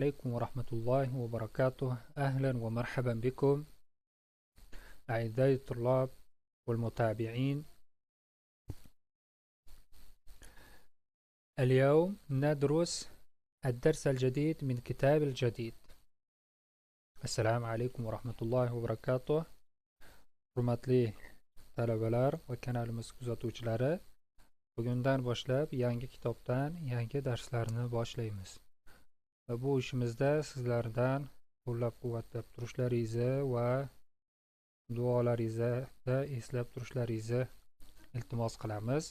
عليكم ورحمة الله وبركاته. أهلا ومرحبا بكم أعزائي الطلاب والمتابعين. اليوم ندرس الدرس الجديد من كتاب الجديد. السلام عليكم ورحمة الله وبركاته. Hurmatli talabalar va kanalimiz kuzatuvchilari, bugundan boshlab yangi kitobdan yangi darslarni boshlaymiz. Va bu ishimizda sizlardan qo'llab-quvvatlab turishlaringizni va duolaringizda eslab turishlaringizni iltimos qilamiz,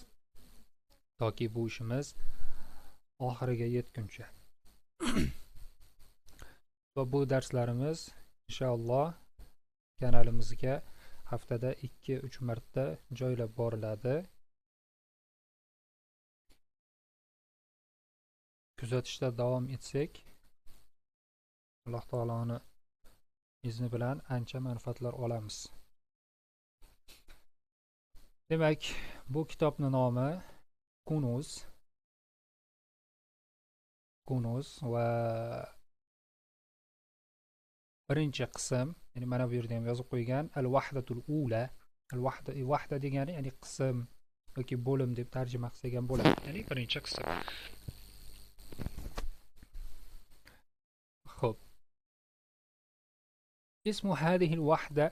toki bu ishimiz oxiriga yetguncha. Va bu darslarimiz inshaalloh kanalimizga haftada 2-3 marta joylab boriladi. Kuzatishda davom etsak, Alloh taoloni izni bilan ancha manfaatlar olamiz. Demak, bu kitobning nomi Kunuz. Kunuz va birinchi qism, ya'ni mana bu yerda ham yozib qo'ygan al-wahdatul ula, al-wahda, wahda degani ya'ni qism yoki bo'lim deb tarjima qilsak ham bo'ladi. Ya'ni birinchi qism. Xo'p. اسم هذه الوحدة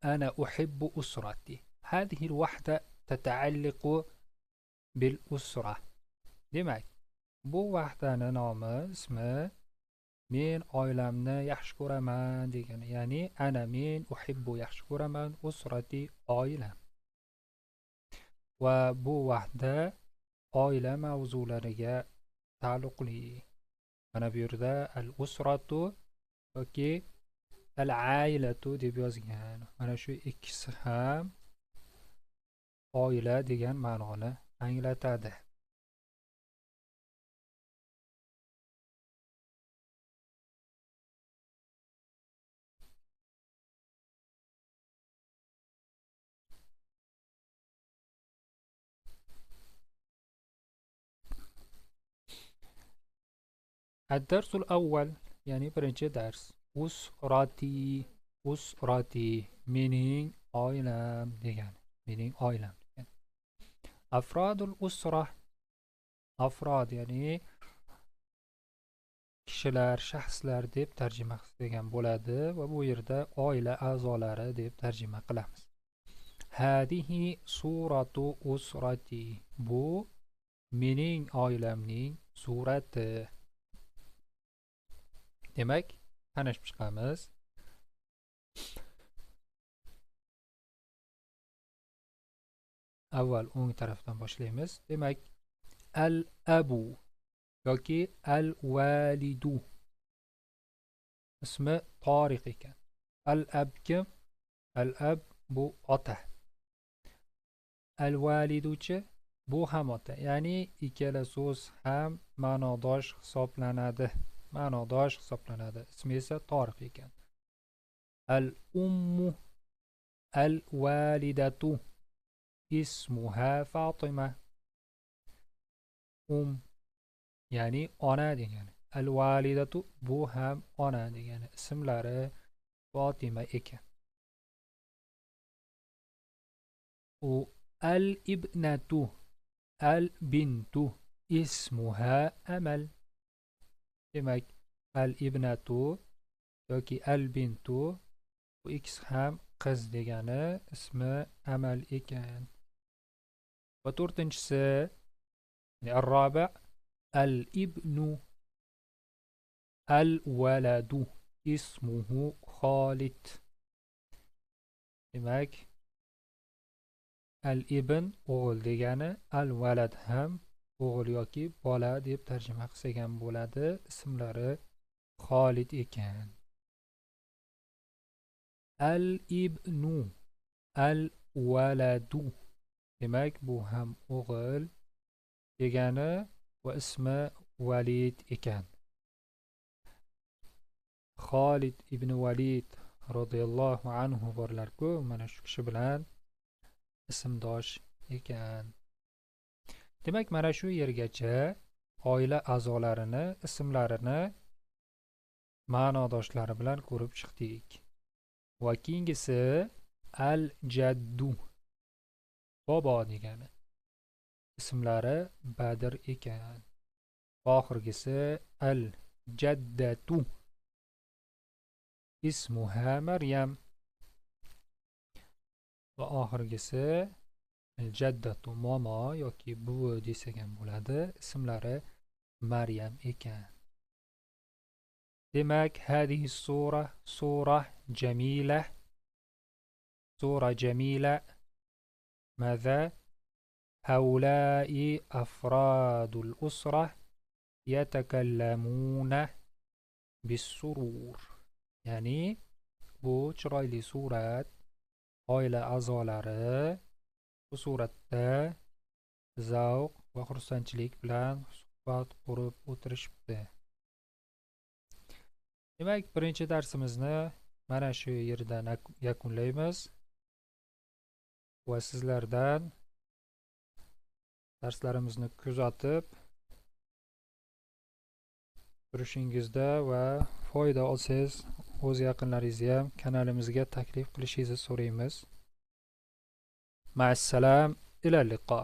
أنا أحب أسرتي. هذه الوحدة تتعلق بالأسرة. Demak, bu vahdani nomi, ismi men oilamni yaxshi ko'raman degani, ya'ni ana men uhibbu yaxshi ko'raman, usrati oilam. Va bu vahda oila mavzulariga taalluqli. Mana bu yerda al-usratu yoki al-ailatu deb yozgan. Mana shu ikkisi ham oila degan ma'noni anglatadi. الدرس الأول, ya'ni birinchi dars. Usrati, usrati mening oilam degani, mening oilam degani. Afrodul usra, afrod ya'ni kishilar, shaxslar deb tarjima qilgan bo'ladi va bu yerda oila a'zolari deb tarjima qilamiz. Hadihi suratu usrati, bu mening oilamning surati. Demak, tanishib chiqamiz. Avval o'ng tarafdan boshlaymiz. Demak, al-abu yoki al-validu ismi Toriq ekan. Al-ab kim? Al-ab bu ota. Al-validuchi bu ham ota. Ya'ni ikkala so'z ham ma'nodosh hisoblanadi. Ma'nodosh hisoblanadi. Ismi esa Toriq ekan. Al-ummu al-validatu ismuha Fatima. Ya'ni ona degani. Al-validatu bu ham ona degani. Ismlari Fatima ekan. U al-ibnatu al-bintu ismuha Amal. Demak, al-ibnatu yoki al-bintu bu ikkisi ham qiz degani, ismi Amal ekan. Va to'rtinchisi, ya'ni ar-rabi' al-ibnu al-waladu ismuhu Xolid. Demak, al-ibn o'g'il degani, al-walad ham o'g'il yoki bola deb tarjima qilsak ham bo'ladi. Ismlari Xolid ekan. Al-ibnu al-waladu, demak bu ham o'g'il degani va ismi Valid ekan. Xolid ibn Valid radhiyallohu anhu borlar-ku, mana shu kishi bilan ismdosh ekan. Demak, mana shu yergacha oila a'zolarini ismlarini ma'nodoshlari bilan ko'rib chiqdik. Va keyingisi al jaddu, bobo degani. Ismlari Badr ekan. Oxirgisi al jaddatu, ismuha Maryam. Va oxirgisi al jaddatu, momo yoki buvi desak ham bo'ladi. Ismlari Maryam ekan. Demak, hadihi sura, sura jamila, sura jamila. ماذا؟ هؤلاء أفراد الأسرة يتكلمون بالسرور. Ya'ni bu chiroyli surat, oila a'zolari bu suratda zavq va xursandchilik bilan suhbat qurib o'tirishibdi. Demak, birinchi darsimizni mana shu yerdan yakunlaymiz va sizlardan darslarimizni kuzatib turishingizda va foyda olsangiz o'z yaqinlaringizni ham kanalimizga taklif qilishingizni so'raymiz. Ma'assalam, ila liqo.